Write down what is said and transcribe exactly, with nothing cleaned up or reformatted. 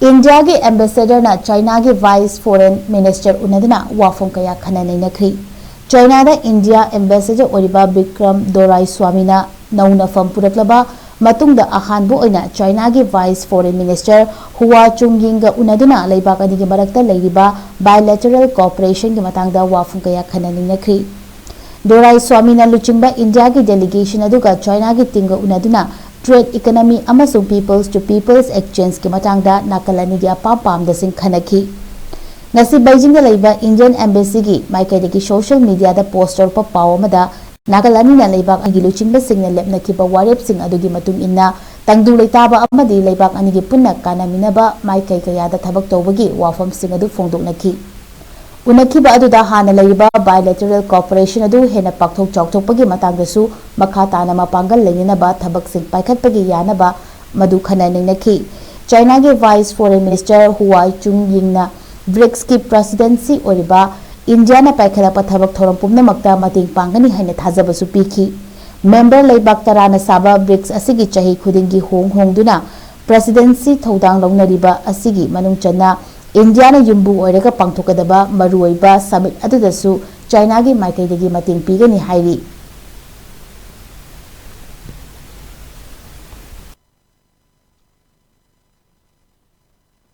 ꯏꯟꯗꯤꯌꯥꯒꯤ ꯑꯦꯝꯕꯦꯁꯦꯗꯔꯅ ꯆꯥꯏꯅꯥꯒꯤ vice foreign minister ꯎꯅꯗꯨꯅ ꯋꯥꯐꯝ ꯀꯌꯥ ꯈꯟꯅ ꯅꯩꯅꯈ꯭ꯔꯤ꯫ ꯆꯥꯏꯅꯥꯗ ꯏꯟꯗꯤꯌꯥ ꯑꯦꯝꯕꯦꯁꯦꯗꯔ ꯑꯣꯏꯔꯤꯕ ꯕꯤꯀ꯭ꯔꯝ ꯗꯣꯔꯥꯏ ꯁ꯭ꯋꯥꯃꯤꯅ ꯅꯧꯅ ꯐꯝ ꯄꯨꯔꯛꯂꯕ ꯃꯇꯨꯡꯗ ꯑꯍꯥꯟꯕ ꯑꯣꯏꯅ ꯆꯥꯏꯅꯥꯒꯤ ꯚꯥꯏꯁ ꯐꯣꯔꯦꯟ ꯃꯤꯅꯤꯁꯇꯔ ꯍꯨꯋꯥ ꯆꯨꯡꯌꯤꯡꯒ ꯎꯅꯗꯨꯅ ꯂꯩꯕꯥꯛ ꯑꯅꯤꯒꯤ ꯃꯔꯛꯇ ꯂꯩꯔꯤꯕ ꯕꯥꯏꯂꯦꯇꯔꯦꯜ ꯀꯣꯑꯣꯄꯔꯦꯁꯟꯒꯤ ꯃꯇꯥꯡꯗ ꯋꯥꯐꯝ ꯀꯌꯥ ꯈꯟꯅ ꯅꯩꯅꯈ꯭ꯔꯤ꯫ ꯗꯣꯔꯥꯏ ꯁ꯭ꯋꯥꯃꯤꯅ ꯂꯨꯆꯤꯡꯕ ꯏꯟꯗꯤꯌꯥꯒꯤ ꯗꯦꯂꯤꯒꯦꯁꯟ ꯑꯗꯨꯒ ꯆꯥꯏꯅꯥꯒꯤ ꯇꯤꯝꯒ ꯎꯅꯗꯨꯅ ꯇ꯭ꯔꯦꯗ, ꯏꯀꯅꯃꯤ ꯑꯃꯁꯨꯡ ꯄꯤꯄꯜꯁ ꯇꯨ ꯄꯤꯄꯜꯁ ꯑꯦꯛꯁꯆꯦꯟꯖꯀꯤ ꯃꯇꯥꯡꯗ ꯅꯥꯀꯜ ꯑꯅꯤꯒꯤ ꯑꯄꯥꯝ ꯄꯥꯝꯗꯁꯤꯡ ꯈꯟꯅꯈꯤ꯫ ꯉꯁꯤ ꯕꯩꯖꯤꯡꯗ ꯂꯩꯕ ꯏꯟꯗꯤꯌꯟ ꯑꯦꯝꯕꯦꯁꯤꯒꯤ ꯃꯥꯏꯀꯩꯗꯒꯤ ꯁꯣꯁꯤꯌꯦꯜ ꯃꯤꯗꯤꯌꯥꯗ ꯄꯣꯁ ꯇꯧꯔꯛꯄ ꯄꯥꯎ ꯑꯃꯗ ꯅꯥꯀꯜ ꯑꯅꯤꯅ ꯂꯩꯕꯥꯛ ꯑꯅꯤꯒꯤ ꯂꯨꯆꯤꯡꯕꯁꯤꯡꯅ ꯂꯦꯞꯅꯈꯤꯕ ꯋꯥꯔꯦꯞꯁꯤꯡ ꯑꯗꯨꯒꯤ ꯃꯇꯨꯡ ꯏꯟꯅ ꯇꯪꯗꯨ ꯂꯩꯇꯥꯕ ꯑꯃꯗꯤ ꯂꯩꯕꯥꯛ ꯑꯅꯤꯒꯤ ꯄꯨꯟꯅ ꯀꯥꯟꯅꯃꯤꯟꯅꯕ ꯃꯥꯏꯀꯩ ꯀꯌꯥꯗ ꯊꯕꯛ ꯇꯧꯕꯒꯤ ꯋꯥꯐꯝꯁꯤꯡ ꯑꯗꯨ ꯐꯣꯡꯗꯣꯛꯅꯈꯤ꯫ ꯎꯅꯈꯤꯕ ꯑꯗꯨꯗ ꯍꯥꯟꯅ ꯂꯩꯔꯤꯕ ꯕꯥꯏꯂꯦꯇꯔꯦꯜ ꯀꯣꯑꯣꯄꯔꯦꯁꯟ ꯑꯗꯨ ꯍꯦꯟꯅ ꯄꯥꯛꯊꯣꯛ ꯆꯥꯎꯊꯣꯛꯄꯒꯤ ꯃꯇꯥꯡꯗꯁꯨ ꯃꯈꯥ ꯇꯥꯅ ꯃꯄꯥꯡꯒꯜ ꯂꯩꯅꯅꯕ ꯊꯕꯛꯁꯤꯡ ꯄꯥꯏꯈꯠꯄꯒꯤ ꯌꯥꯅꯕ ꯃꯗꯨ ꯈꯟꯅ ꯅꯩꯅꯈꯤ꯫ ꯆꯥꯏꯅꯥꯒꯤ ꯚꯥꯏꯁ ꯐꯣꯔꯦꯟ ꯃꯤꯅꯤꯁꯇꯔ ꯍꯨꯋꯥꯏ ꯆꯨꯡ ꯌꯤꯡꯅ ꯕ꯭ꯔꯤꯛꯁꯀꯤ ꯄ꯭ꯔꯦꯁꯤꯗꯦꯟꯁꯤ ꯑꯣꯏꯔꯤꯕ ꯏꯟꯗꯤꯌꯥꯅ ꯄꯥꯏꯈꯠꯂꯛꯄ ꯊꯕꯛ ꯊꯧꯔꯝ ꯄꯨꯝꯅꯃꯛꯇ ꯃꯇꯦꯡ ꯄꯥꯡꯒꯅꯤ ꯍꯥꯏꯅ ꯊꯥꯖꯕꯁꯨ ꯄꯤꯈꯤ꯫ ꯃꯦꯝꯕꯔ ꯂꯩꯕꯥꯛ ꯇꯔꯥꯅ ꯁꯥꯕ ꯕ꯭ꯔꯤꯛꯁ ꯑꯁꯤꯒꯤ ꯆꯍꯤ ꯈꯨꯗꯤꯡꯒꯤ ꯍꯣꯡ ꯍꯣꯡꯗꯨꯅ ꯄ꯭ꯔꯦꯁꯤꯗꯦꯟꯁꯤ ꯊꯧꯗꯥꯡ ꯂꯧꯅꯔꯤꯕ ꯑꯁꯤꯒꯤ ꯃꯅꯨꯡ ꯆꯟꯅ ꯏꯟꯗꯤꯌꯥꯅ ꯌꯨꯝꯕꯨ ꯑꯣꯏꯔꯒ ꯄꯥꯡꯊꯣꯛꯀꯗꯕ ꯃꯔꯨꯑꯣꯏꯕ ꯁꯃꯤꯠ ꯑꯗꯨꯗꯁꯨ ꯆꯥꯏꯅꯥꯒꯤ ꯃꯥꯏꯀꯩꯗꯒꯤ ꯃꯇꯦꯡ ꯄꯤꯒꯅꯤ ꯍꯥꯏꯔꯤ꯫